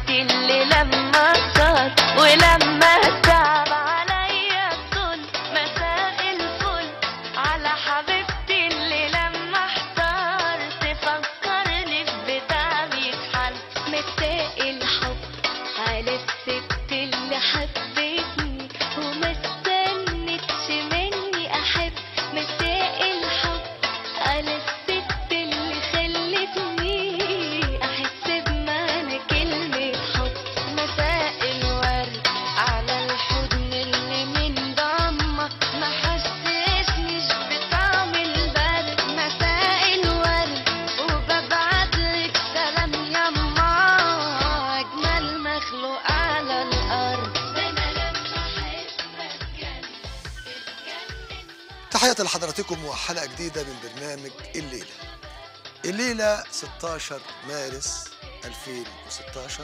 حبيبتي اللي لما صار ولما تعب عليا الظل. مساء الفل على حبيبتي اللي لما احتار تفكرني في بتعبي يتحل. مساء الحب على الست اللي حبتني وما استنتش مني احب. مساء الحب على الست اللي خلتني احس بمعنى كلمة حب. مساء الورد على الحضن اللي من ضمك ما حسسنيش بطعم البرد. مساء الورد وببعتلك سلام يما، اجمل مخلوق على الارض. ده انا لما احب اتجنن اتجنن. تحياتي لحضراتكم وحلقة جديدة من برنامج الليلة. الليلة 16 مارس 2016،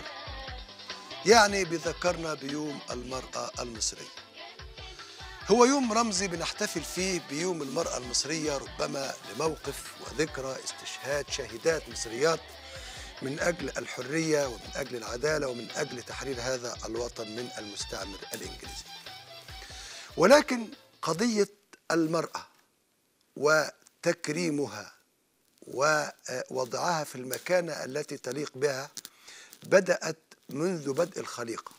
يعني بيذكرنا بيوم المرأة المصرية. هو يوم رمزي بنحتفل فيه بيوم المرأة المصرية، ربما لموقف وذكرى استشهاد شهيدات مصريات من أجل الحرية ومن أجل العدالة ومن أجل تحرير هذا الوطن من المستعمر الإنجليزي. ولكن قضية المرأة وتكريمها ووضعها في المكانة التي تليق بها بدأت منذ بدء الخليقة،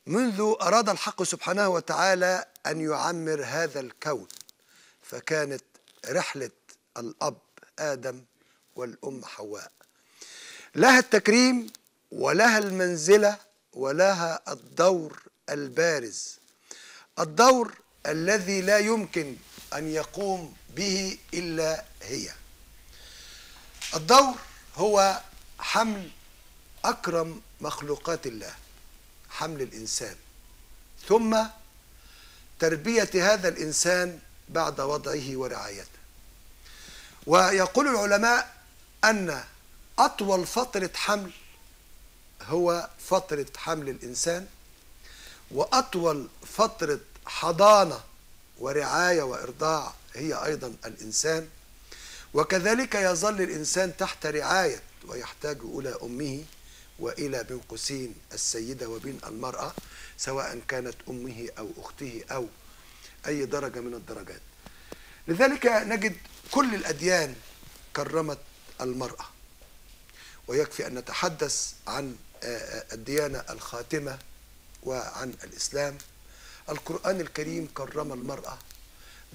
منذ أراد الحق سبحانه وتعالى أن يعمر هذا الكون، فكانت رحلة الأب آدم والأم حواء لها التكريم ولها المنزلة ولها الدور البارز، الدور الذي لا يمكن أن يقوم به إلا هي. الدور هو حمل أكرم مخلوقات الله، حمل الإنسان، ثم تربية هذا الإنسان بعد وضعه ورعايته. ويقول العلماء أن أطول فترة حمل هو فترة حمل الإنسان، وأطول فترة حضانة ورعاية وإرضاع هي أيضا الإنسان. وكذلك يظل الإنسان تحت رعاية ويحتاج إلى أمه وإلى بين قوسين السيدة وبين المرأة، سواء كانت أمه أو أخته أو أي درجة من الدرجات. لذلك نجد كل الأديان كرمت المرأة، ويكفي أن نتحدث عن الديانة الخاتمة وعن الإسلام. القرآن الكريم كرم المرأة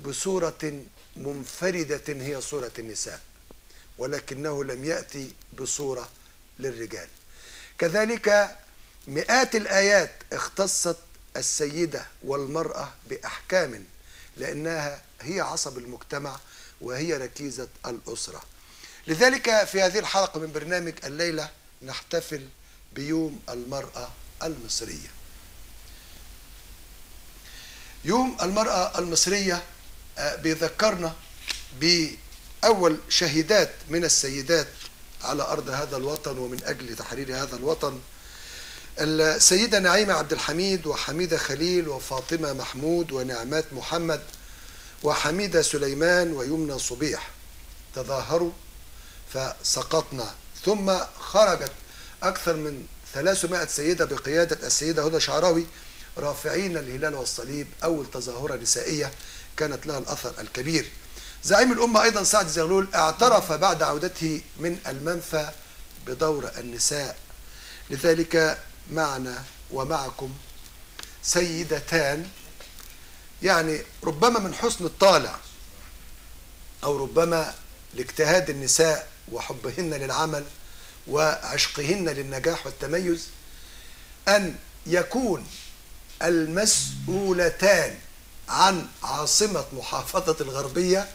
بصورة منفردة هي صورة النساء، ولكنه لم يأتي بصورة للرجال. كذلك مئات الآيات اختصت السيدة والمرأة بأحكام، لأنها هي عصب المجتمع وهي ركيزة الأسرة. لذلك في هذه الحلقة من برنامج الليلة نحتفل بيوم المرأة المصرية. يوم المرأة المصرية بيذكرنا بأول شهيدات من السيدات على أرض هذا الوطن ومن أجل تحرير هذا الوطن، السيدة نعيمة عبد الحميد وحميدة خليل وفاطمة محمود ونعمات محمد وحميدة سليمان ويمنى صبيح. تظاهروا فسقطنا، ثم خرجت أكثر من 300 سيدة بقيادة السيدة هدى شعراوي رافعين الهلال والصليب، أول تظاهرة نسائية كانت لها الأثر الكبير. زعيم الأمة أيضا سعد زغلول اعترف بعد عودته من المنفى بدور النساء. لذلك معنا ومعكم سيدتان، يعني ربما من حسن الطالع أو ربما لاجتهاد النساء وحبهن للعمل وعشقهن للنجاح والتميز، أن يكون المسؤولتان عن عاصمة محافظة الغربية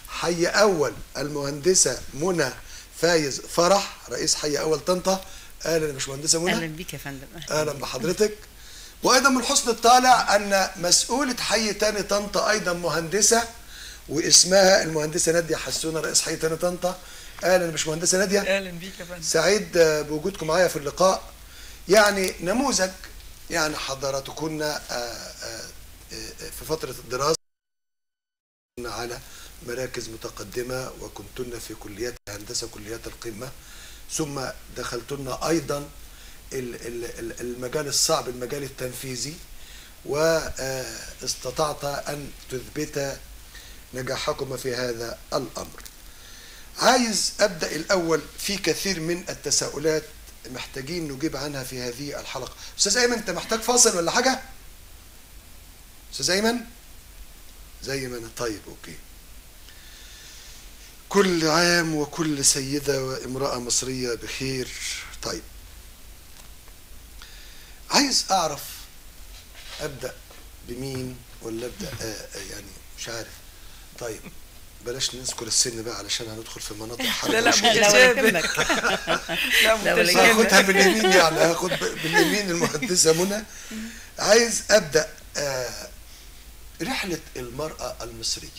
حي أول المهندسة منى فايز فرح رئيس حي أول طنطا. أهلا يا باشمهندسة منى. أهلا بك يا فندم. أهلا بحضرتك. وأيضا من حسن الطالع أن مسؤولة حي تاني طنطا أيضا مهندسة واسمها المهندسة نادية حسونة رئيس حي تاني طنطا. أهلا يا باشمهندسة نادية. أهلا بيك يا فندم. سعيد بوجودكم معايا في اللقاء. يعني نموذج، يعني حضراتكن في فترة الدراسة على مراكز متقدمة وكنتن في كليات الهندسة وكليات القمة، ثم دخلتن أيضا المجال الصعب، المجال التنفيذي، واستطعت أن تثبت نجاحكما في هذا الأمر. عايز أبدأ الأول في كثير من التساؤلات محتاجين نجيب عنها في هذه الحلقة. أستاذ أيمن، أنت محتاج فاصل ولا حاجة؟ أستاذ أيمن؟ زي ما أنا. طيب أوكي. كل عام وكل سيدة وامرأة مصرية بخير. طيب، عايز أعرف أبدأ بمين ولا أبدأ يعني مش عارف. طيب بلاش نذكر السن بقى علشان هندخل في مناطق حرجة. لا لا لا، هاخدها باليمين، يعني هاخد باليمين المهندسة منى. عايز أبدأ رحلة المرأة المصرية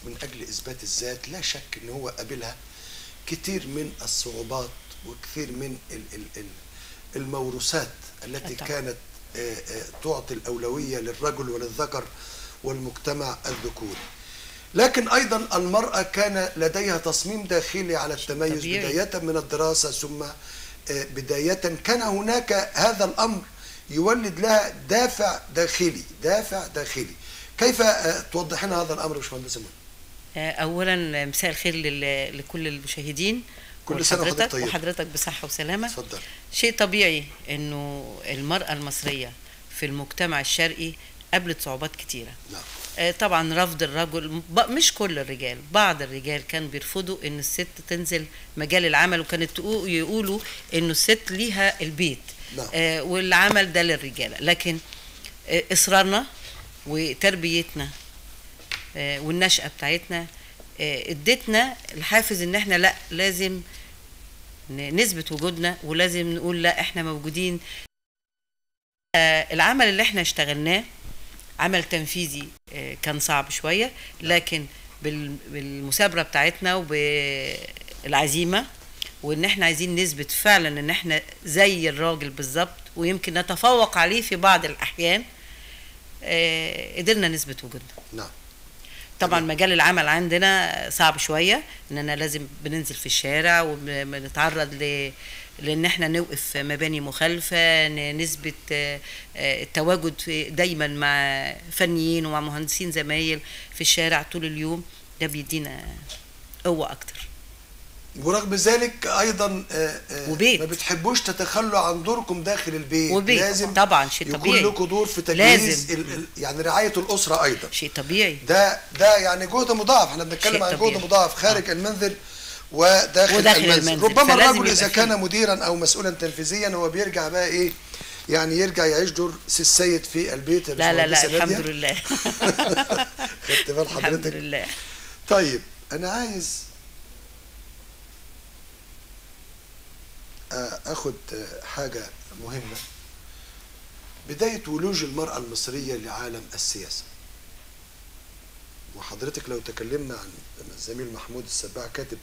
من أجل إثبات الذات. لا شك إن هو قابلها كتير من الصعوبات وكثير من الموروثات التي كانت تعطي الأولوية للرجل وللذكر والمجتمع الذكوري، لكن أيضا المرأة كان لديها تصميم داخلي على التميز بداية من الدراسة، ثم بداية كان هناك هذا الأمر يولد لها دافع داخلي، دافع داخلي. كيف توضحين هذا الأمر باشمهندسة منى؟ أولا مساء الخير لكل المشاهدين. كل سنة وحضرتك طيب. وحضرتك بصحة وسلامة. اتفضل. شيء طبيعي إنه المرأة المصرية في المجتمع الشرقي قابلت صعوبات كتيرة. نعم. طبعا رفض الرجل، مش كل الرجال، بعض الرجال كانوا بيرفضوا إن الست تنزل مجال العمل، وكانت يقولوا إنه الست ليها البيت. نعم. والعمل ده للرجالة، لكن إصرارنا وتربيتنا والنشأة بتاعتنا ادتنا الحافز ان احنا لا، لازم نثبت وجودنا، ولازم نقول لا احنا موجودين. العمل اللي احنا اشتغلناه عمل تنفيذي كان صعب شوية، لكن بالمثابرة بتاعتنا وبالعزيمة، وان احنا عايزين نثبت فعلا ان احنا زي الراجل بالظبط، ويمكن نتفوق عليه في بعض الأحيان، قدرنا نثبت وجودنا. نعم. طبعا مجال العمل عندنا صعب شوية، اننا لازم بننزل في الشارع وبنتعرض لان احنا نوقف مباني مخالفة، نثبت التواجد دايما مع فنيين ومع مهندسين زمايل في الشارع طول اليوم، ده بيدينا قوة اكتر. ورغم ذلك ايضا وبيت. ما بتحبوش تتخلوا عن دوركم داخل البيت. وبيت. لازم طبعا شيء طبيعي يكون لكم دور في تجهيز يعني رعاية الاسرة ايضا. شيء طبيعي. ده يعني جهد مضاعف، احنا بنتكلم عن جهد مضاعف خارج المنزل وداخل المنزل. ربما الرجل اذا كان مديرا او مسؤولا تنفيذيا هو بيرجع بقى ايه، يعني يرجع يعيش دور السيد في البيت. لا لا لا، الحمد لله. خدت بال حضرتك؟ الحمد لله. طيب انا عايز اخد حاجة مهمة، بداية ولوج المرأة المصرية لعالم السياسة. وحضرتك لو تكلمنا عن الزميل محمود السباع، كاتب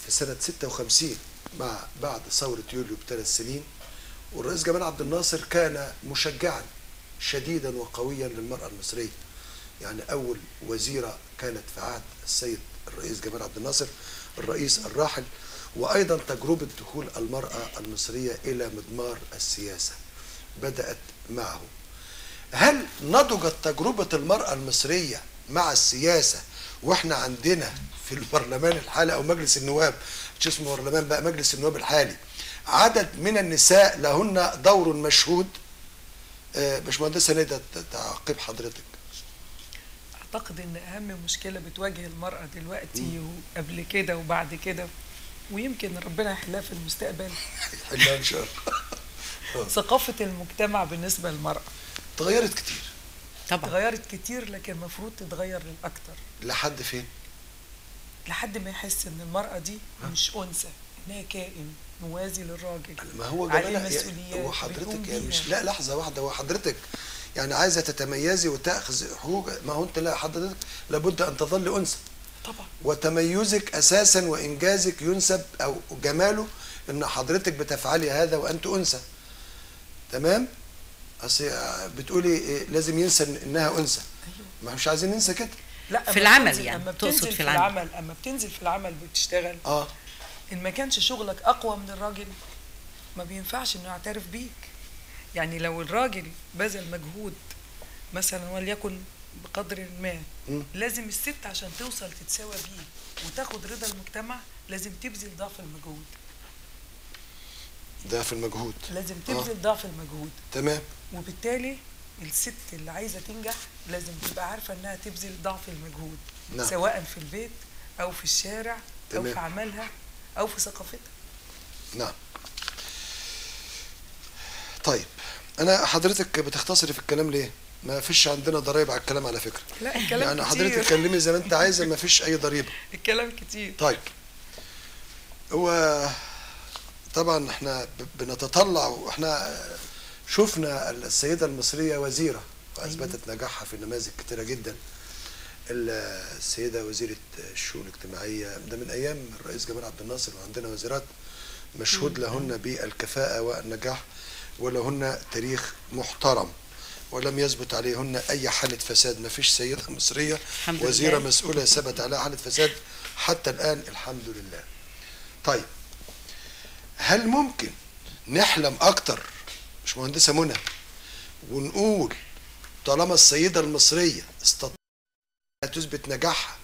في سنة 56 مع بعد ثورة يوليو ب3 سنين، والرئيس جمال عبد الناصر كان مشجعا شديدا وقويا للمرأة المصرية. يعني أول وزيرة كانت في عهد السيد الرئيس جمال عبد الناصر الرئيس الراحل، وأيضا تجربة دخول المرأة المصرية إلى مضمار السياسة بدأت معه. هل نضجت تجربة المرأة المصرية مع السياسة وإحنا عندنا في البرلمان الحالي أو مجلس النواب، مش اسمه برلمان بقى، مجلس النواب الحالي، عدد من النساء لهن دور مشهود؟ باشمهندسة ندى، تعقيب حضرتك. أعتقد إن أهم مشكلة بتواجه المرأة دلوقتي وقبل كده وبعد كده، ويمكن ربنا يحلها في المستقبل، يحلها إن شاء الله، ثقافة المجتمع بالنسبة للمرأة تغيرت كتير. طبعا تغيرت كتير، لكن المفروض تتغير للأكتر. لحد فين؟ لحد ما يحس إن المرأة دي مش أنثى، إنها كائن موازي للراجل. ما هو جمالها يعني، هو حضرتك يعني مش، لا لحظة واحدة، هو حضرتك يعني عايزة تتميزي وتأخذ حقوق، ما هو أنت لا حضرتك لابد أن تظل أنثى. طبعا. وتميزك أساسا وإنجازك ينسب أو جماله إن حضرتك بتفعلي هذا وأنت أنثى. تمام؟ أصل بتقولي لازم ينسى إنها أنثى. أيوه. ما مش عايزين ننسى كده. لا في العمل يعني، تقصد في العمل. أما بتنزل في العمل بتشتغل، إن ما كانش شغلك أقوى من الراجل ما بينفعش انه يعترف بيك. يعني لو الراجل بذل مجهود مثلا وليكن بقدر ما، لازم الست عشان توصل تتساوى بيه وتاخد رضا المجتمع لازم تبذل ضعف المجهود. ضعف المجهود، لازم تبذل ضعف المجهود. تمام. وبالتالي الست اللي عايزه تنجح لازم تبقى عارفه انها تبذل ضعف المجهود. نعم. سواء في البيت او في الشارع. تمام. او في عملها او في ثقافتها. نعم. طيب انا حضرتك بتختصري في الكلام ليه؟ ما فيش عندنا ضرائب على الكلام على فكرة. لا الكلام يعني كتير. حضرتك اتكلمي زي ما انت عايزه، ما فيش اي ضريبة. الكلام كتير. طيب هو طبعا احنا بنتطلع، واحنا شفنا السيدة المصرية وزيره واثبتت نجاحها في نماذج كتيرة جدا. السيدة وزيره الشؤون الاجتماعية ده من ايام الرئيس جمال عبد الناصر، وعندنا وزيرات مشهود لهن بالكفاءه والنجاح ولهن تاريخ محترم ولم يثبت عليهن اي حاله فساد. ما فيش سيده مصرية وزيره مسؤولة ثبت عليها حاله فساد حتى الان، الحمد لله. طيب هل ممكن نحلم اكتر باشمهندسه منى ونقول طالما السيدة المصرية استطاعت تثبت نجاحها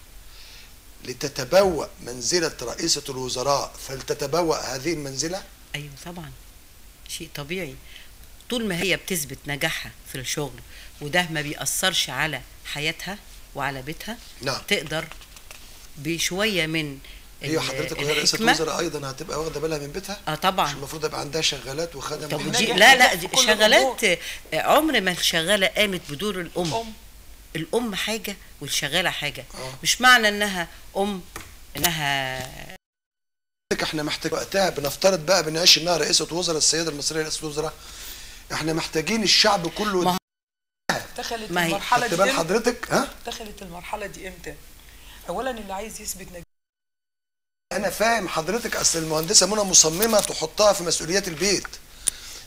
لتتبوأ منزله رئيسه الوزراء فلتتبوأ هذه المنزلة؟ ايوه طبعا، شيء طبيعي. طول ما هي بتثبت نجاحها في الشغل وده ما بيأثرش على حياتها وعلى بيتها. نعم. تقدر بشوية من هي حضرتك وهي رئيسة وزراء ايضا هتبقى واخده بالها من بيتها؟ طبعا. مش المفروض يبقى عندها شغالات وخدم؟ طب دي لا لا، شغالات عمر ما الشغاله قامت بدور الام. الام حاجة والشغاله حاجة. مش معنى انها ام انها احنا محتاج وقتها. بنفترض بقى بنعيش انها رئيسة وزراء، السيدة المصرية رئيسة وزراء، احنا محتاجين الشعب كله. دخلت المرحلة دي بال حضرتك؟ ها؟ دخلت المرحلة دي امتى؟ اولا اللي عايز يثبت نجاح. انا فاهم حضرتك، اصل المهندسه منى مصممه تحطها في مسؤوليات البيت.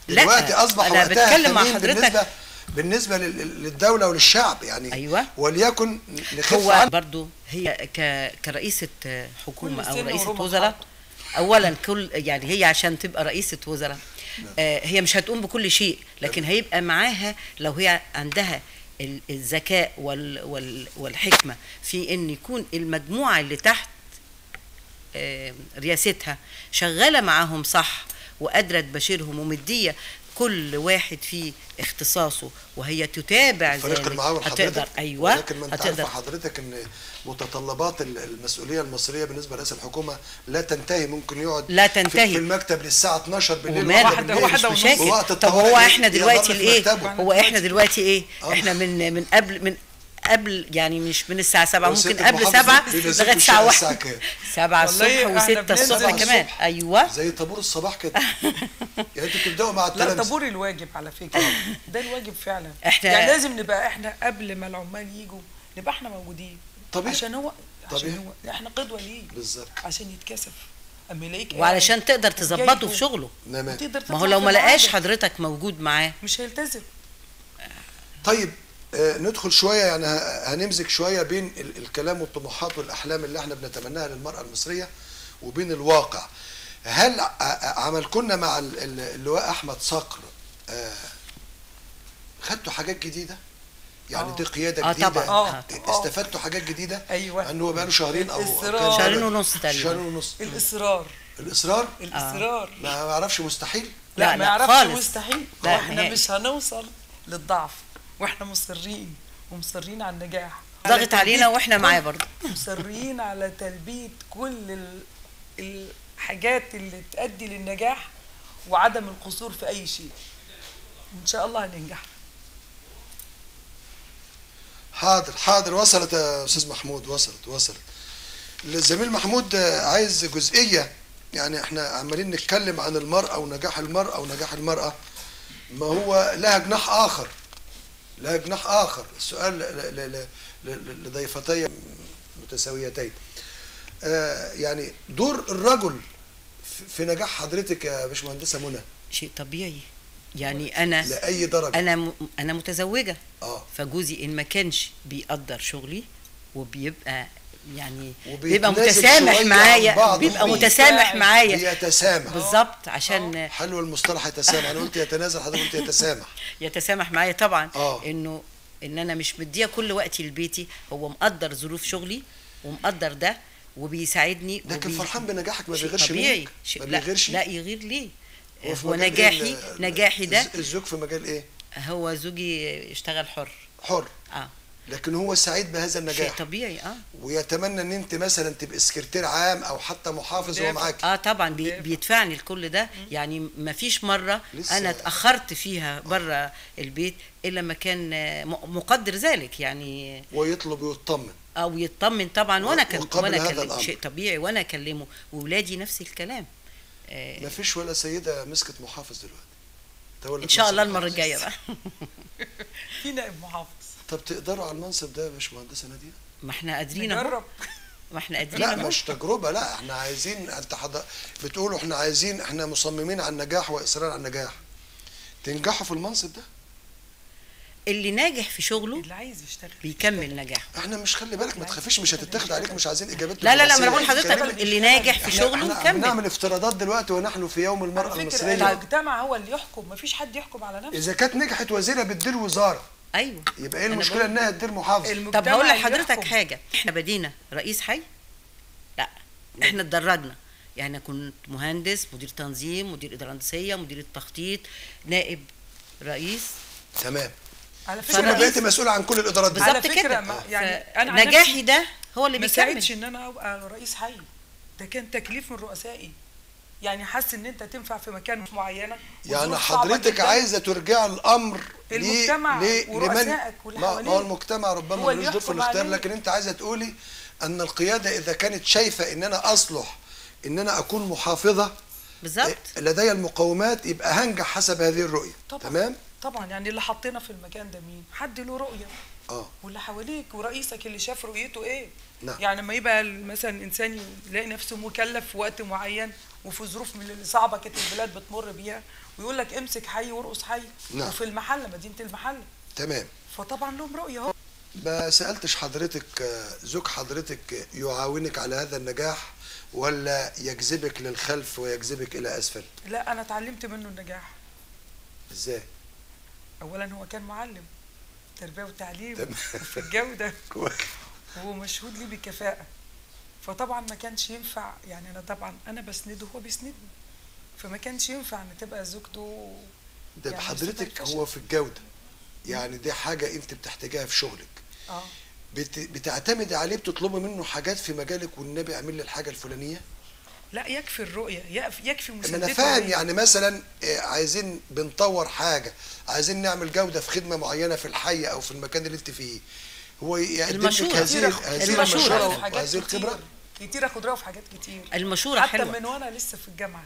دلوقتي اصبح أنا وقتها بتكلم مع حضرتك بالنسبة للدولة وللشعب يعني. ايوه. وليكن نخف هو برضو هي كرئيسه حكومة او رئيسه وزراء، اولا كل يعني هي عشان تبقى رئيسه وزراء هي مش هتقوم بكل شيء، لكن هيبقى معاها لو هي عندها الذكاء والحكمة في ان يكون المجموعة اللي تحت رئاستها شغالة معاهم صح وقادرة تباشرهم ومديه كل واحد في اختصاصه وهي تتابع الفريق المعاون. هتقدر. ايوه لكن ما انت عارفه حضرتك ان متطلبات المسؤولية المصرية بالنسبة لرئيس الحكومة لا تنتهي، ممكن يقعد لا تنتهي في المكتب للساعة 12 بالليل واحدة ونص. طب هو احنا دلوقتي الايه؟ هو احنا دلوقتي ايه؟ احنا من قبل يعني مش من الساعة 7، ممكن قبل 7 لغاية الساعة 1، 7 الصبح و6 الصبح كمان. أيوة زي طابور الصباح كده يعني انتوا بتبدأوا مع التلامذة. لا طابور الواجب على فكرة ده الواجب فعلا. احنا يعني لازم نبقى احنا قبل ما العمال يجوا نبقى احنا موجودين. طبيعي. عشان هو احنا قدوة ليه بالظبط، عشان يتكسف اما يلاقيك، وعلشان تقدر تظبطه في شغله. ما هو لو ما لقاش حضرتك موجود معاه مش هيلتزم. طيب ندخل شوية يعني هنمزج شوية بين الكلام والطموحات والأحلام اللي احنا بنتمناها للمرأة المصرية وبين الواقع. هل عملكنا مع اللواء أحمد صقر خدتوا حاجات جديدة؟ يعني دي قيادة جديدة. طبعا. استفدتوا حاجات جديدة؟ أيوة. انه بقاله شهرين أو شهرين ونص تقريبا. شهرين ونص. الإصرار. الإصرار؟ الإصرار. ما يعرفش مستحيل؟ لا ما يعرفش مستحيل. احنا مش هنوصل للضعف واحنا مصرين ومصرين على النجاح. ضغط علينا واحنا معاه برضه. مصرين على تلبية كل الحاجات اللي تؤدي للنجاح وعدم القصور في اي شيء. ان شاء الله هننجح. حاضر حاضر، وصلت يا استاذ محمود، وصلت. الزميل محمود عايز جزئية، يعني احنا عمالين نتكلم عن المرأة ونجاح المرأة ونجاح المرأة، ما هو لها جناح آخر، لها جناح آخر. السؤال لضيفتي متساويتين، يعني دور الرجل في نجاح حضرتك يا باشمهندسة منى؟ شيء طبيعي، يعني أنا لأي درجة؟ أنا متزوجة، فجوزي إن ما كانش بيقدر شغلي وبيبقى يعني بيبقى متسامح معايا، بيبقى متسامح معايا، بيتسامح بالظبط. عشان حلو المصطلح يتسامح، انا قلت يتنازل حضرتك قلت يتسامح. يتسامح معايا طبعا. انه ان انا مش مديه كل وقتي لبيتي، هو مقدر ظروف شغلي ومقدر ده وبيساعدني. لكن فرحان بنجاحك، ما بيغيرش منك؟ ما بيغيرش؟ لا يغير ليه؟ هو نجاحي، نجاحي ده. الزوج في مجال ايه؟ هو زوجي اشتغل حر. حر. لكن هو سعيد بهذا النجاح. شيء طبيعي. ويتمنى ان انت مثلا تبقى سكرتير عام او حتى محافظ وهو معاكي. طبعا بيدفعني لكل ده. يعني ما فيش مرة انا اتاخرت فيها بره البيت الا ما كان مقدر ذلك يعني، ويطلب ويطمن او يطمن طبعا. وانا كان وانا شيء طبيعي، وانا اكلمه واولادي نفس الكلام. ما فيش ولا سيده مسكت محافظ دلوقتي. ان شاء الله المرة الجاية بقى. في نائب محافظ. طب تقدروا على المنصب ده يا باشمهندسه ناديه؟ ما احنا قادرين نجرب. ما احنا قادرين. لا مش تجربه، لا احنا عايزين، انت بتقولوا احنا عايزين، احنا مصممين على النجاح واصرار على النجاح. تنجحوا في المنصب ده؟ اللي ناجح في شغله، اللي عايز يشتغل بيكمل نجاحه. احنا مش، خلي بالك ما تخافيش، مش هتتاخد عليك، مش عايزين اجابات. لا لا لا، ما انا بقول لحضرتك اللي ناجح في شغله يكمل. بنعمل افتراضات دلوقتي ونحن في يوم المرأة المصرية. المجتمع هو اللي يحكم، ما فيش حد يحكم على نفسه. اذا كانت نجحت وزيره بتدير وزارة، ايوه، يبقى ايه المشكلة انها تدير محافظة؟ طب هقول لحضرتك حاجة، احنا بدينا رئيس حي؟ لا، احنا اتدرجنا. يعني كنت مهندس، مدير تنظيم، مدير ادارة هندسية، مدير التخطيط، نائب رئيس. تمام. على فكرة ثم بقيت مسؤولة عن كل الادارات دي بالظبط كده. يعني انا نجاحي ده هو اللي بيكمل. ما ساعدش ان انا ابقى رئيس حي، ده كان تكليف من رؤسائي. يعني حاسس ان انت تنفع في مكان معينة. يعني حضرتك عايزه ترجع الامر المجتمع ورؤسائك واللي حواليك. ما هو المجتمع ربما ملوش دور في الاختيار، لكن انت عايزه تقولي ان القيادة اذا كانت شايفه ان انا اصلح ان انا اكون محافظة بالظبط، لدي المقومات، يبقى هنجح حسب هذه الرؤية. طبعا. تمام؟ طبعا. يعني اللي حطينا في المكان ده مين؟ حد له رؤية. واللي حواليك ورئيسك اللي شاف رؤيته ايه؟ نعم. يعني لما يبقى مثلا انسان يلاقي نفسه مكلف في وقت معين وفي ظروف من اللي صعبة كانت البلاد بتمر بيها، ويقول لك امسك حي وارقص حي. نعم. وفي المحلة، مدينة المحلة. تمام. فطبعا لهم رؤية اهو. ما سالتش حضرتك، زوج حضرتك يعاونك على هذا النجاح ولا يجذبك للخلف ويجذبك الى اسفل؟ لا، انا اتعلمت منه النجاح. ازاي؟ اولا هو كان معلم تربيه وتعليم في الجودة. كويس. ومشهود لي بكفاءة، فطبعا ما كانش ينفع، يعني انا طبعا انا بسنده وهو بيسندني، فما كانش ينفع ان تبقى زوجته. ده يعني حضرتك هو في الجودة، يعني دي حاجة انت بتحتاجها في شغلك. بتعتمدي عليه، بتطلبي منه حاجات في مجالك، والنبي اعمل لي الحاجة الفلانية؟ لا، يكفي الرؤية، يكفي مساندته. انا فاهم، يعني مثلا عايزين بنطور حاجة، عايزين نعمل جوده في خدمة معينة في الحي او في المكان اللي انت فيه، هو يقدم لك هذه المشورة وهذه الخبرة. كتير اخد رايه في حاجات كتير. المشورة حتى حلوة من وانا لسه في الجامعة.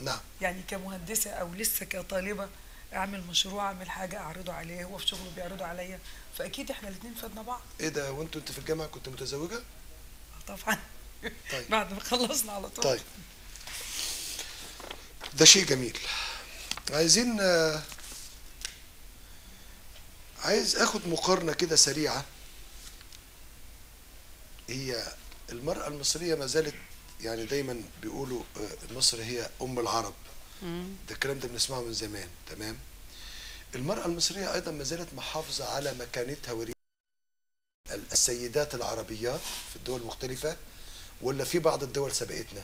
نعم. يعني كمهندسه او لسه كطالبه، اعمل مشروع، اعمل حاجة، اعرضه عليه، هو في شغله بيعرضه عليا، فاكيد احنا الاثنين فدنا بعض. ايه ده، وانتوا انت في الجامعة كنت متزوجة؟ طبعا. طيب. بعد ما خلصنا على طول. طيب، ده شيء جميل. عايزين، عايز اخد مقارنة كده سريعة. هي المرأة المصرية ما زالت، يعني دايما بيقولوا مصر هي أم العرب، ده الكلام ده بنسمعه من زمان. تمام. المرأة المصرية أيضا ما زالت محافظة على مكانتها وريادتها. السيدات العربيات في الدول المختلفة، ولا في بعض الدول سبقتنا؟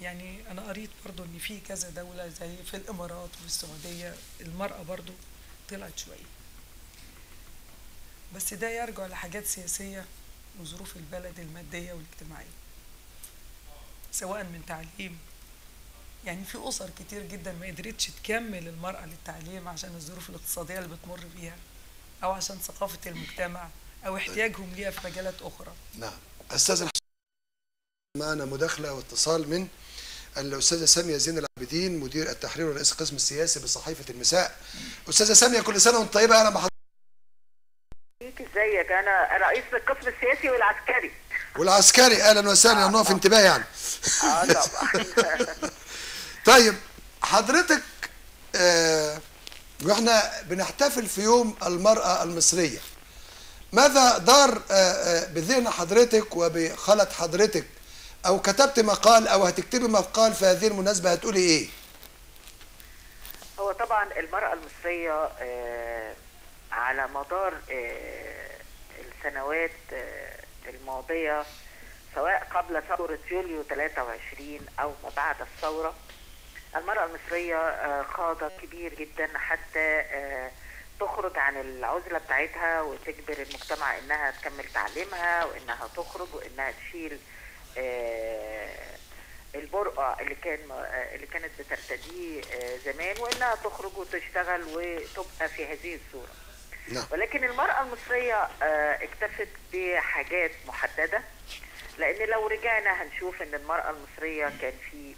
يعني أنا قريت برضو إن في كذا دولة زي في الإمارات وفي السعودية المرأة برضو طلعت شوية، بس ده يرجع لحاجات سياسية وظروف البلد المادية والاجتماعية، سواء من تعليم. يعني في أسر كتير جدا ما قدرتش تكمل المرأة للتعليم عشان الظروف الاقتصادية اللي بتمر بيها، أو عشان ثقافة المجتمع، أو احتياجهم ليها في مجالات أخرى. نعم. أستاذ، معنا مداخلة واتصال من الأستاذة سامية زين العابدين، مدير التحرير ورئيس القسم السياسي بصحيفة المساء. أستاذة سامية، كل سنة وأنت طيبة. أهلا بحضرتك. ازيك؟ أنا رئيس القسم السياسي والعسكري. والعسكري، أهلا وسهلا. نقف انتباه يعني. طبعا. طيب حضرتك، واحنا بنحتفل في يوم المرأة المصرية، ماذا دار بذهن حضرتك وبخلة حضرتك، او كتبت مقال او هتكتبي مقال في هذه المناسبة هتقولي ايه؟ هو طبعا المرأة المصرية على مدار السنوات الماضية، سواء قبل ثورة يوليو 23 أو ما بعد الثورة، المرأة المصرية خاضت كبير جدا حتى تخرج عن العزلة بتاعتها وتجبر المجتمع إنها تكمل تعليمها وإنها تخرج وإنها تشيل البرقع اللي كانت بترتديه زمان، وإنها تخرج وتشتغل وتبقى في هذه الصورة. نعم. ولكن المرأة المصرية اكتفت بحاجات محددة، لأن لو رجعنا هنشوف إن المرأة المصرية كان في